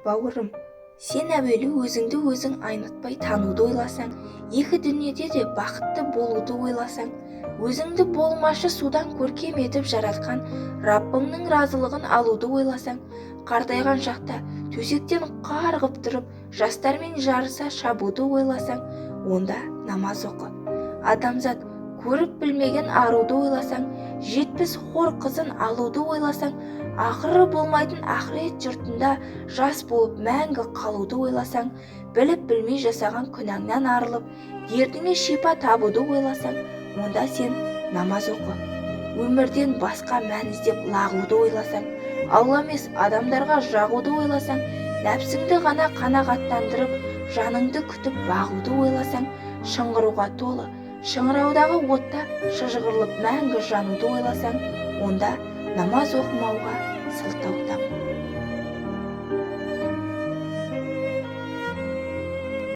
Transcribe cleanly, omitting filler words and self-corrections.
Бауырым, сен әуелі өзіңді өзің айнытпай тануды ойласаң, екі дүниеде де бақытты болуды ойласаң, өзіңді болмашы судан көркем етіп жаратқан Раббыңның разылығын алуды ойласаң, қартайған шақта төсектен қарғып тұрып, жастармен жарыса шабуды ойласаң, онда намаз оқы. Адамзат көріп білмеген аруды ойласаң, 70 хор қызын алуды ойласаң, ақыры болмайтын ақырет жұртында жас болып мәңгі қалуды ойласаң, біліп білмей жасаған күнәңнан арылып, дертіңе шипа табуды ойласаң, онда сен намаз оқы. Өмірден басқа мән іздеп лағуды ойласаң, Алла емес адамдарға жағуды ойласаң, нәпсіңді ғана қанағаттандырып, жаныңды күтіп бағуды ойласаң, шыңғыруға толы шыңыраудағы отта шыжғырылып мәңгі жануды ойласаң, онда намаз оқымауға сылтау таппа.